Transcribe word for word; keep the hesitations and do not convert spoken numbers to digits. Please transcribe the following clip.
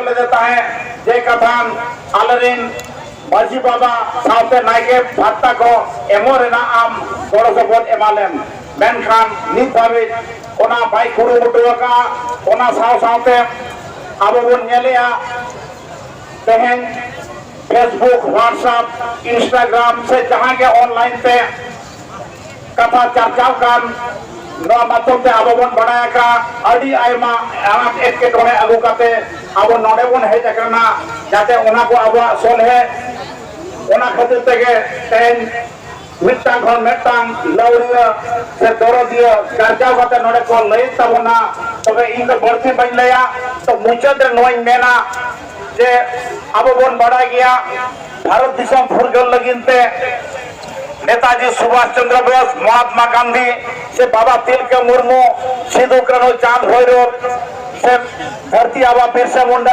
ᱞᱮᱫᱮ ᱛᱟᱦᱮᱸᱫ ᱡᱮ ᱠᱟᱛᱷᱟᱱ ᱟᱞᱮᱨᱮᱱ ᱢᱟᱹᱡᱷᱤ ᱵᱟᱵᱟ ᱥᱟᱶᱛᱮ ᱱᱟᱭᱠᱮ ᱵᱷᱟᱛᱟ ᱠᱚ ᱮᱢᱚᱜ ᱨᱮᱱᱟᱜ ᱟᱢ ᱜᱚᱲᱚ ᱥᱚᱯᱚᱦᱚᱫ ᱮᱢᱟᱞᱮᱢ, ᱢᱮᱱᱠᱷᱟᱱ ᱱᱤᱛ ᱫᱷᱟᱹᱵᱤᱡ ᱚᱱᱟ ᱵᱟᱭ ᱠᱩᱨᱩᱢᱩᱴᱩ ᱟᱠᱟᱫᱼᱟ᱾ ᱚᱱᱟ ᱥᱟᱶ ᱥᱟᱶᱛᱮ ᱟᱵᱚ ᱵᱚᱱ ᱧᱮᱞᱮᱜᱼᱟ ᱛᱮᱦᱮᱧ Facebook, WhatsApp, Instagram ᱥᱮ ᱡᱟᱦᱟᱸ ᱜᱮ online ᱛᱮ ᱠᱟᱛᱷᱟ ᱪᱟᱨᱪᱟᱣ ᱠᱟᱱ, ᱱᱚᱣᱟ ᱢᱟᱫᱽᱫᱷᱚᱢ ᱛᱮ ᱟᱵᱚ ᱵᱚᱱ ᱵᱟᱲᱟᱭ ᱟᱠᱟᱫ ᱟᱹᱰᱤ ᱟᱭᱢᱟ ᱟᱱᱟᱴ ᱮᱴᱠᱮᱴᱚᱬᱮ ᱟᱹᱜᱩ ᱠᱟᱛᱮ ᱟᱵᱚ ᱱᱚᱰᱮ ᱵᱚᱱ ᱦᱮᱡ ᱟᱠᱟᱱᱟ, ᱡᱟᱛᱮ ᱚᱱᱟ ᱠᱚ ᱟᱵᱚᱣᱟᱜ ᱥᱚᱞᱦᱮ᱾ ᱚᱱᱟ ᱠᱷᱟᱹᱛᱤᱨ ᱛᱮᱜᱮ ᱛᱮᱦᱮᱧ ᱢᱤᱫᱴᱟᱝ ᱠᱷᱚᱱ ᱢᱤᱫᱴᱟᱝ ᱞᱟᱹᱣᱲᱤᱭᱟᱹ ᱥᱮ ᱫᱚᱨᱚᱫᱤᱭᱟᱹ ᱪᱟᱨᱪᱟᱣ ᱠᱟᱛᱮ ᱱᱚᱰᱮ ᱠᱚ ᱞᱟᱹᱭᱮᱫ ᱛᱟᱵᱚᱱᱟ᱾ ᱛᱚᱵᱮ ᱤᱧ ᱫᱚ ᱵᱟᱹᱲᱛᱤ ᱵᱟᱹᱧ ᱞᱟᱹᱭᱟ, ᱛᱚ ᱢᱩᱪᱟᱹᱫ ᱨᱮ ᱱᱚᱣᱟᱧ ᱢᱮᱱᱟ ᱡᱮ ᱟᱵᱚ ᱵᱚᱱ ᱵᱟᱲᱟᱭ ᱜᱮᱭᱟ ᱵᱷᱟᱨᱚᱛ ᱫᱤᱥᱚᱢ ᱯᱷᱩᱨᱜᱟᱹᱞ ᱞᱟᱹᱜᱤᱫ ᱛᱮ ᱱᱮᱛᱟᱡᱤ ᱥᱩᱵᱷᱟᱥ ᱪᱚᱱᱫᱨᱚ ᱵᱳᱥ, ᱢᱚᱦᱟᱛᱢᱟ ᱜᱟᱱᱫᱷᱤ ᱥᱮ ᱵᱟᱵᱟ ᱛᱤᱞᱠᱟᱹ ᱢᱩᱨᱢᱩ, ᱥᱤᱫᱩ ᱠᱟᱹᱱᱦᱩ, ᱪᱟᱸᱫᱽ ᱵᱷᱳᱭᱨᱳᱵ ᱥᱮ ᱫᱷᱟᱹᱨᱛᱤ ᱟᱵᱟ ᱵᱤᱨᱥᱟ ᱢᱩᱱᱰᱟ